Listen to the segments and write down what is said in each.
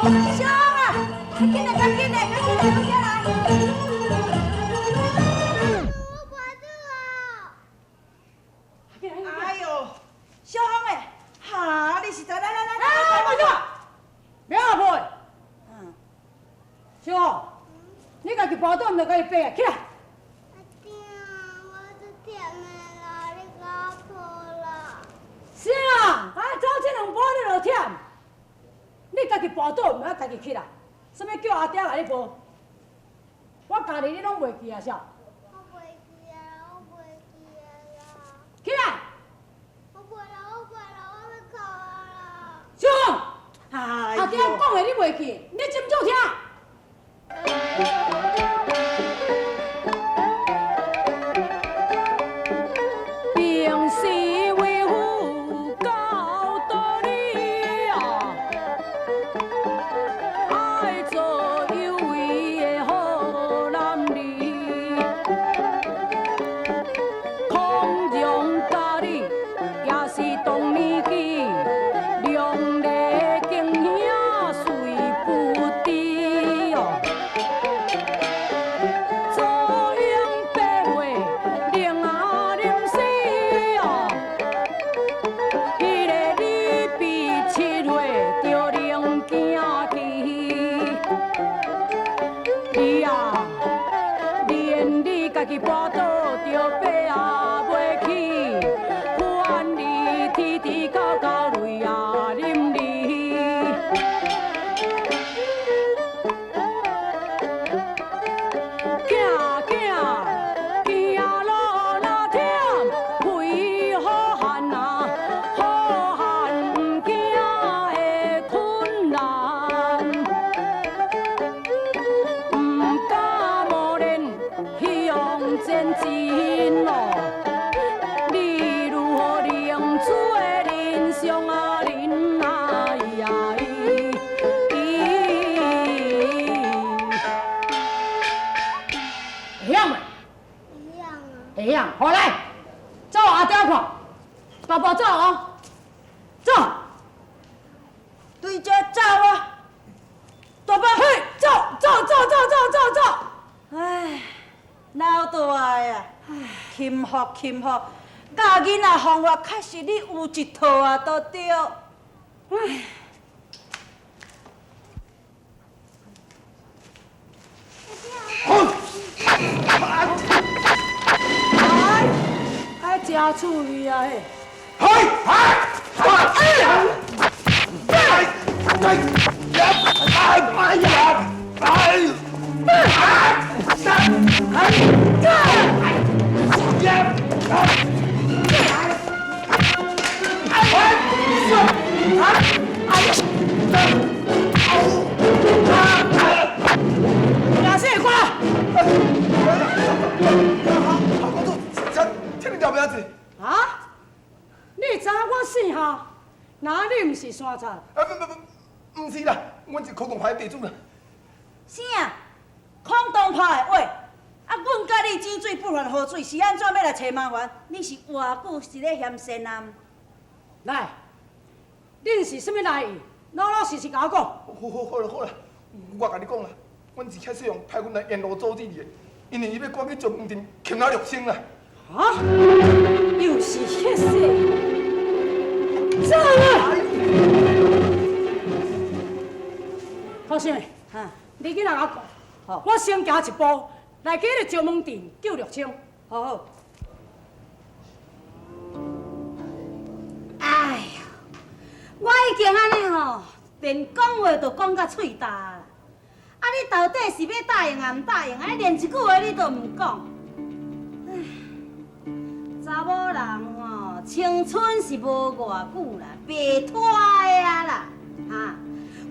小紅啊，較緊來，較緊來，較緊來，過來。哎呦，小紅欸，哈，你實在來來來來，哎，慢著，免阿婆。小紅，你家己跋倒，毋著家己爬啊，起來。阿爹，我足忝的啦，你共我抱啦。啥？啊，走這兩步你就忝？你家己跋倒，毋愛家己起來，啥物叫阿爹來你抱？我教你，你攏袂記啊，是？我袂記啊，我袂記啊啦。起來！我袂啦，我袂啦，我欲睏啊啦。小紅，阿爹講的你袂記，你斟酌聽。平時為父教導你啊，愛做有為的好男兒，孔融教你也是同年紀，量力經營隨不低哦。祖英8歲，冷啊啉死哦。彼个李泌7歲就能行棋。你啊，連你家己跋倒就爬啊袂起，款你天天狗狗淚啊淋漓。囝囝行路若忝，為好漢啊，好漢毋驚的困難，毋敢磨練，希望前進哦。你如何能做人上啊人啊咿呀咿咿。會曉未？會曉啊。會曉，好來，走阿爹看，大步走哦，走，對這走啊，大步，嘿，走走走走走走走。唉，老大的啊，幸福幸福，教囡仔方法確實你有一套啊，都對。唉。哎，哎，真趣味啊嘿！嘿，嘿，哎，哎，哎，哎呀，哎，哎，三，哎，一，哎，四，哎，三，老師過來。好公主，請請你調名字。啊？你知影我姓夏？那你毋是山賊？啊不不不，毋是啦，阮是空洞派的地主啦。啥？空洞派的？喂，啊，阮佮你井水不犯河水，是按怎欲來揣麻煩？你是偌久是咧嫌仙啊？來，恁是啥物來意？老老實實共我講。好好好啦好啦，我共你講啦，阮是遐細王派阮來沿路阻止你的，因為伊欲趕去石門鎮擒拿陸生啦。啊？又是彼世？走啊！好心的，你緊來共我講，我先行一步，來去彼個石門鎮救陸生。好好。哎呀，我已經按呢吼，連講話都講甲喙焦啦。啊，你到底是欲答應抑毋答應？啊，你連一句話你都毋講。唉，查某人吼，青春是無偌久啦，白拖的啊啦，哈！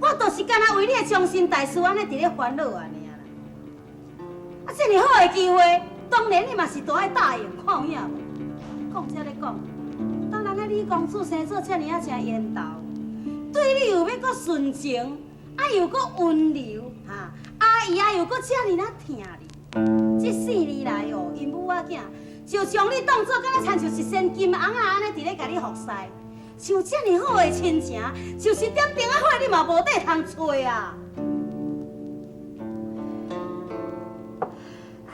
我就是干焦為你的終身大事按呢佇咧煩惱爾啦。啊，這爾好的機會，當然你嘛是都愛答應，看有影無？講才咧講，當咱李公子生做遮爾仔正緣投，對你又欲閣純情，啊又閣溫柔，哈！阿姨啊又閣遮爾仔疼你，這四年來哦，𪜶母仔囝就將你當做敢若親像一身金尪仔按呢佇咧共你服侍，像遮爾好的親情，就是點燈仔火，你嘛無地通揣啊！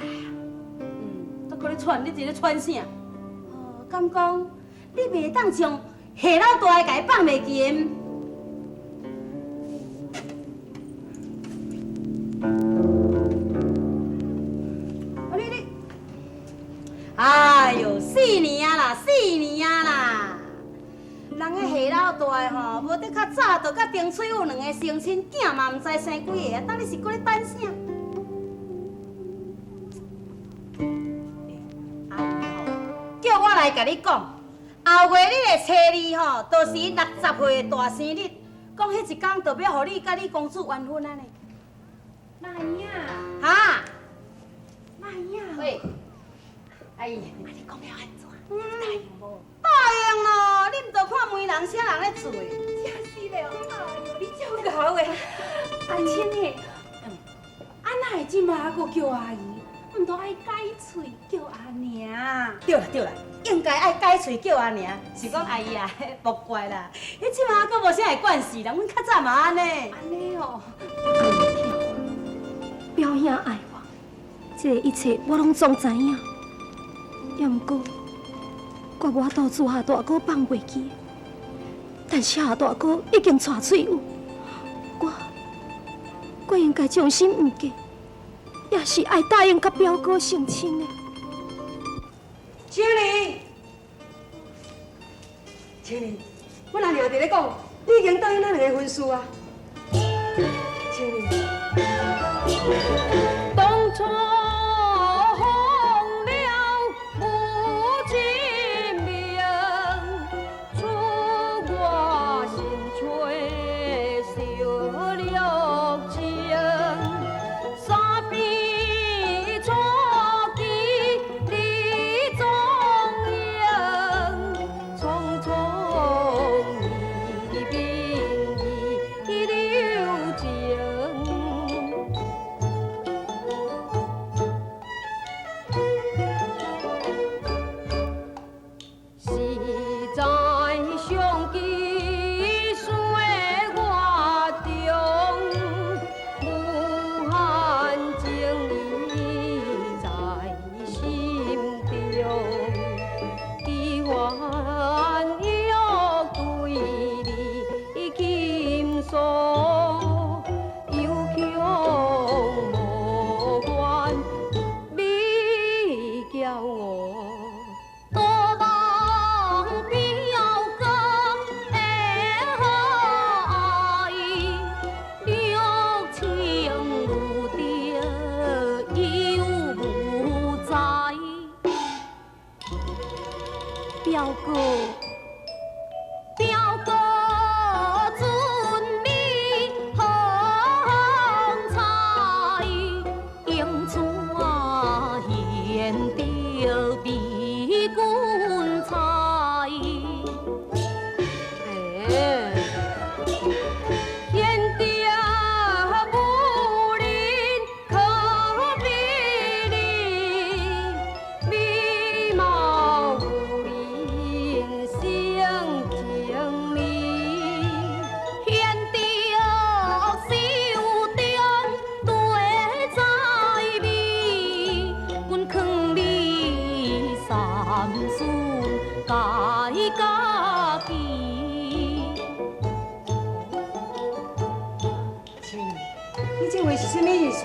哎呀，都閣咧喘，你佇咧喘啥？哦，敢講你袂當將下老大的共伊放袂記的？啊你你，哎喲，四年啊啦，四年啊啦！人彼下老大的吼，無得較早就佮丁翠玉兩个成親，囝嘛毋知生幾个，啊，等你是閣咧等啥？阿姨吼，叫我來共你講，後月日的初二吼，就是伊60歲的大生日，講彼一工就欲予你佮你公主完婚按呢。媽呀！哈？媽呀！喂，阿姨，啊你講了按怎？答應無？答應咯，你毋著看媒人啥人咧做？真是咧，哎喲，你足𠢕的，阿青的，啊哪會這馬閣叫阿姨？毋著愛改喙叫阿娘。對啦對啦，應該愛改喙叫阿娘，是講阿姨啊，莫怪啦，彼這馬閣無啥會慣勢啦，阮較早嘛按呢。按呢哦。表兄愛我，這个一切我攏總知影。也毋過，我無法度自夏大哥放袂記。但是夏大哥已經娶翠玉，我我應該將心毋嫁，也是愛答應佮表哥成親的。青兒，青兒，阮阿娘佇咧講，你已經答應咱兩个婚事啊。青兒。當初奉了母親命，出外尋找小玉清，山邊初見李宗英，匆匆一别意留情。实在相记岁月中，无限情意在心中，祈愿约对你倾诉，又恐无缘你骄傲。多望表哥的好愛，玉情如得又無在。表哥，表哥准你风采，永怎贤得比君才？哎，贤德武林可比拟，美貌武林胜情理。贤德手中对在味，阮劝你三思家家己。青兒，你這話是啥物意思？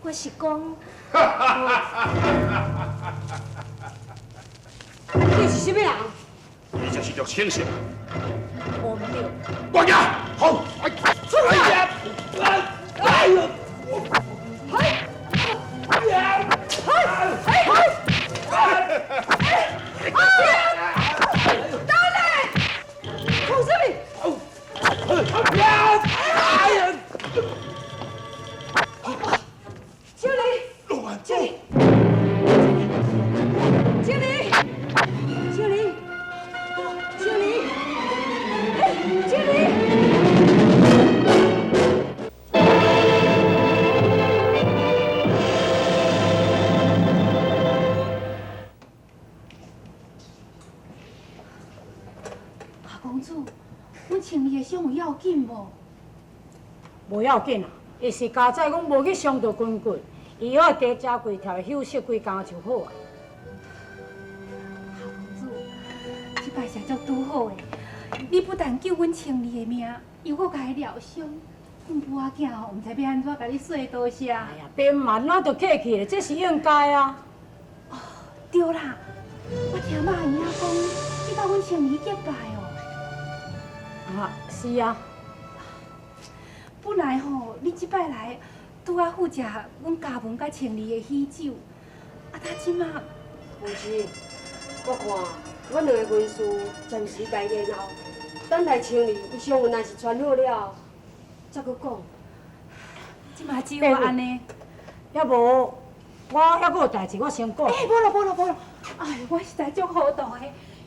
我是講，你是啥物人？你這是玉清是？無毋對。關家，好，哎，哎呀，哎呦，創啥物？青兒，羅青兒，青兒，青兒，青兒，青兒。公主，阮穿伊的伤有要紧无？无要紧啊，伊是家载讲无去伤著筋骨，伊药加食几条，休息几工就好啊。夏公主，这摆是足拄好的，你不但救阮千里的命，又阁共伊疗伤，阮母仔囝吼，毋知欲按怎共你说多谢。哎呀，别瞒，咱就客气咧，这是应该啊。哦，对啦，我听妈姨仔讲，你佮阮千里结拜哦。啊，是啊。本来吼，你这摆来拄仔负责阮嘉文佮千里的喜酒，啊，他这马毋是，我看阮两个婚事暂时该延后，等待千里伊伤若是传好了，才阁讲。这马只有按呢，抑无我犹阁有代志，我先讲。欸，无咯无咯无咯，哎，我实在足糊涂的，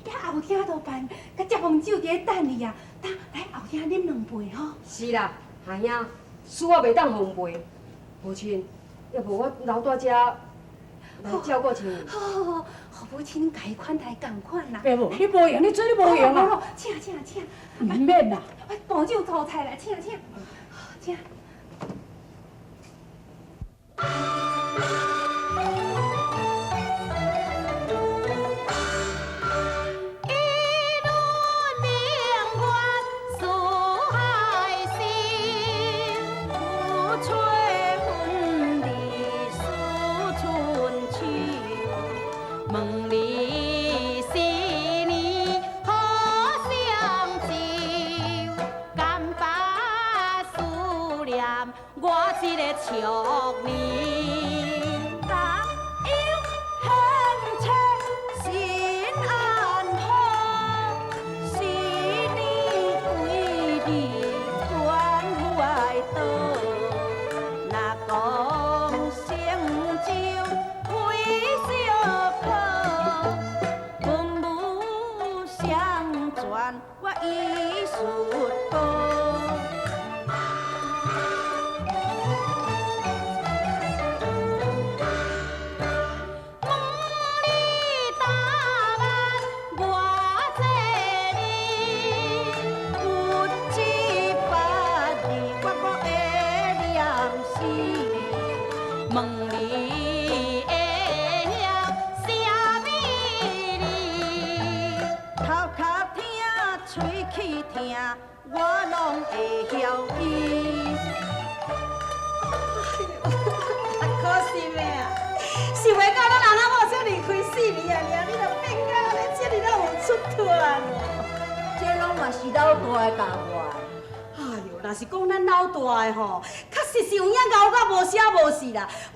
遐后厅都办，佮接风酒伫咧等你啊，等来后厅啉两杯吼。是啦。夏兄，输我袂当奉陪，母亲，要无我留蹛遮来照顾亲。好好好，予母亲共伊款待仝款啦。爸母，你无闲，你做你无闲啊。请请请。毋免啦。我步酒粗菜啦，请请，请。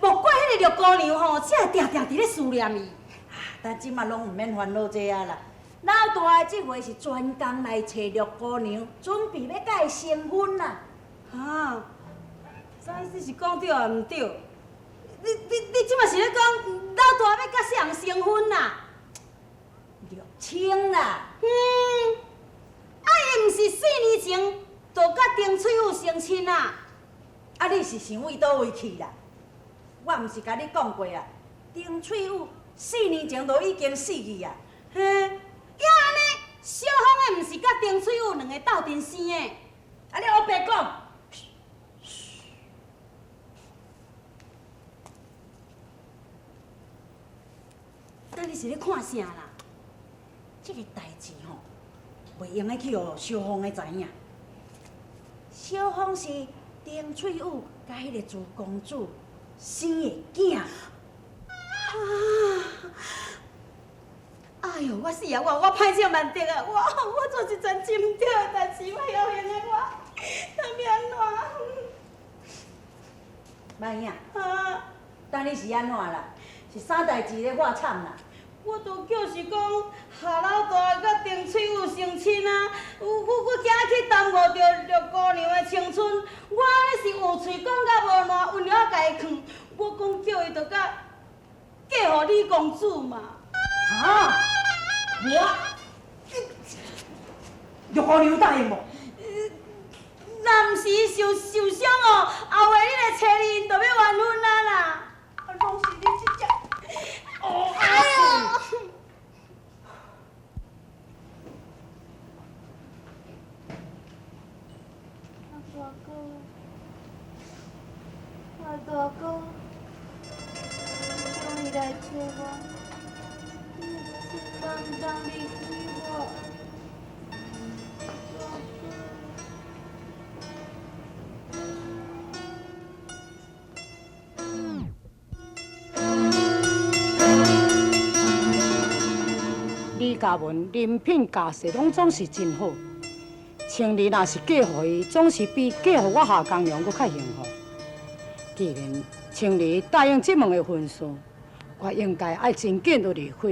莫怪彼个六姑娘吼，才会定定伫咧思念伊。啊，但这马拢毋免烦恼这啊啦。老大的这回是专工来揣六姑娘，准备欲佮伊成婚啦。啊，知你是讲对抑毋对？你这马是咧讲老大欲佮啥人成婚啦？六清啦。啊，伊毋是四年前就佮丁翠玉成亲啊？啊，你是想为佗位去啦？我毋是共你讲过啊，丁翠玉四年前就已经死去啊。嘿，呀按呢，小芳的毋是佮丁翠玉两个斗阵生的？啊，你乌白讲。那你是咧看啥啦？这个代志吼，袂用得去予小芳的知影。小芳是丁翠玉佮彼个朱公子生的囝。啊！哎哟，我死啊！我歹势万得啊！我做一件真毋对的代志，我晓用的我，那欲按怎？妈囝，啊！当你是按怎啦？是啥代志咧我惨啦？我都就是讲夏老大佮丁翠玉成亲啊！我惊去耽误著六姑娘的青春，我按呢是有喙讲甲无烂，温柔仔共伊劝。我讲叫伊就佮嫁予李公子嘛。啊！我六姑娘答应无？若毋是伊受伤哦，后月你来找伊，𪜶就欲完婚啊啦！拢是你这只。哦，哎呦！哥，夏大哥，你终于来找我，你千万毋通离开我，大哥。李嘉文人品家世拢总是真好，青儿若是嫁予伊，总是比嫁予我夏江良阁较幸福。既然青儿答应这门的婚事，我应该爱真紧就离开，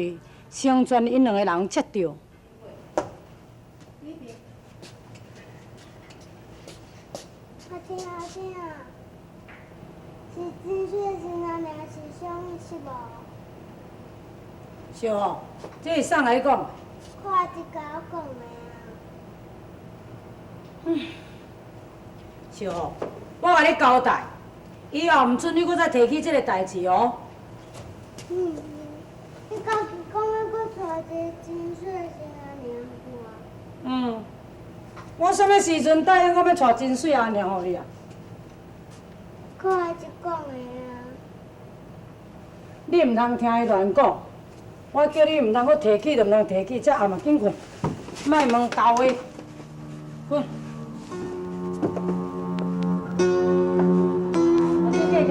成全𪜶两个人才对。阿听阿听，是真水新阿娘是啥物是无？小凤，这是啥来讲？看一甲我讲的啊。小凤，我共你交代，以后毋准你阁再提起这个代志哦。嗯，你家己讲欲阁娶一个真媠的新阿娘看。嗯，我啥物时阵答应我欲娶真媠阿娘予你啊？看一讲的啊。你毋通听伊乱讲。我叫你毋通阁提起，就毋通提起，这暗嘛紧睏，莫问豆话，睏。阿姐，姐姐，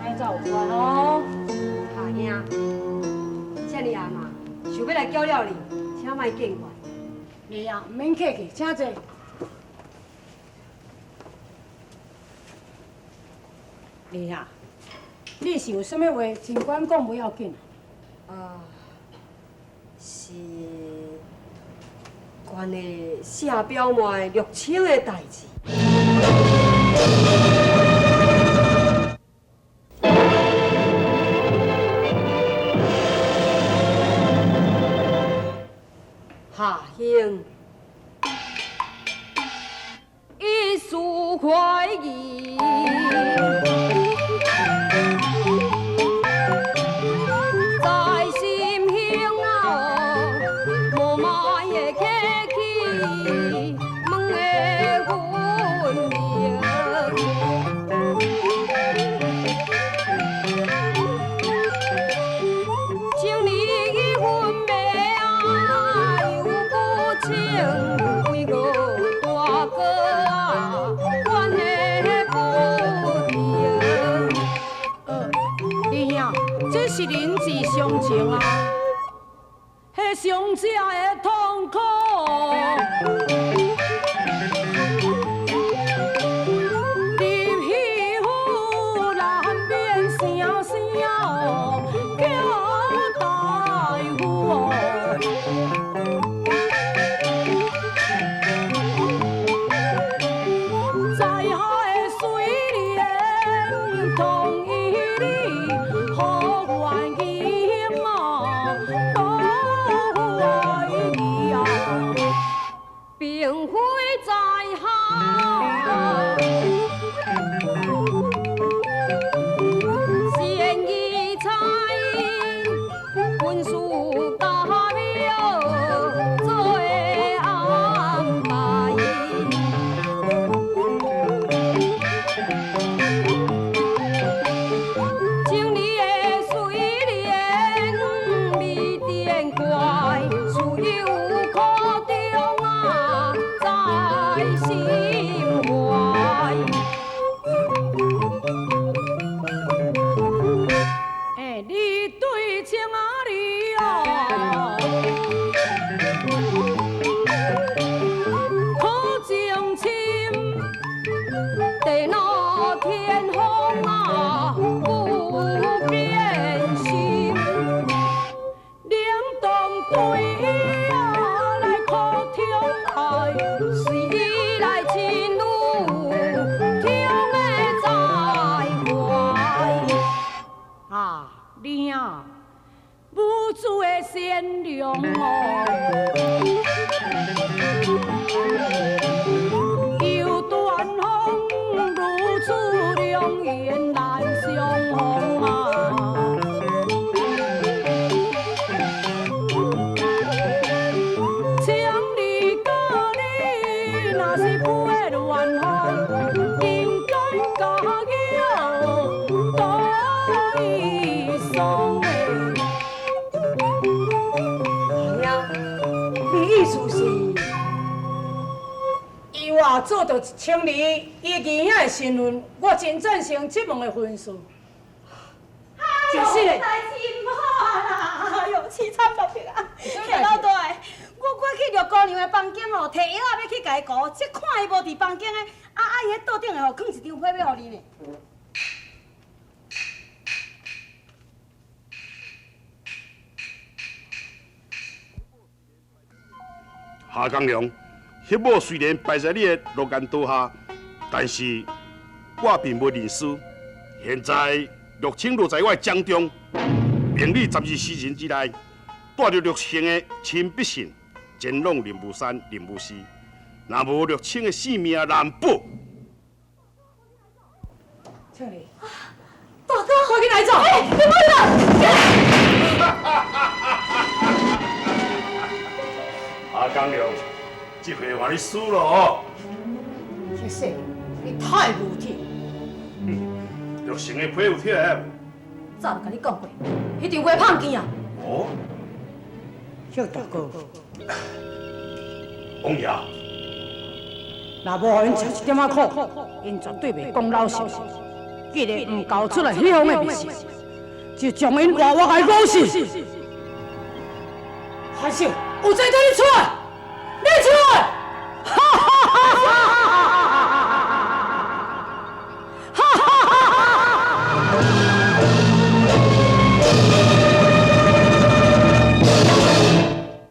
爱走有关哦。夏兄，这尔暗啊，想欲来搅扰你，请莫见怪。你啊，毋免客气，请坐。你啊，你是有啥物话，尽管讲，无要紧。啊，是关于谢表妹玉清的代志。夏兄，一丝怀疑。是人之常情啊，彼伤者的痛苦。入戏府难免声声叫大夫哦。在下的水莲同意你。并非在下，善意猜，婚事大庙做安排。情你的水莲未见怪，事有苦衷啊。在心怀。哎，你对情啊你哦，可情深，地老天荒啊，不变心。冷冻对啊来苦痛爱，随伊来亲如痛的在怀。啊，你啊，母子的善良哦，犹断风如此良缘难相逢啊。情你甲你，若是不会乱伊我做著青儿伊二兄的身份，我真贊成這門的婚事。哎呦，代志毋好啊啦！哎呦，凄慘落魄啊！客老大，我去陸姑娘的房間吼，提藥仔欲去共伊顧，這看伊無佇房間的，啊啊伊彼桌頂的吼，囥一張批欲予你呢。夏江良，彼某雖然敗在你的落雁刀下，但是我並無認輸。現在陸清落在我的掌中，命你12時辰之內，帶著陸清的親筆信前往靈武山靈武寺，若無陸清的性命難保。青兒，大哥，趕緊來走！欸，你莫啦！阿江良，這回換你輸了哦。謝謝，你太無體。陸成的批有起來無？早就共你講過，彼張批放見啊。哦。小大哥。王爺。若無予𪜶食一點仔苦，𪜶絕對袂講老實。既然毋交出來彼方的密信，就將𪜶活活共伊咬死。還是有才叫你出來。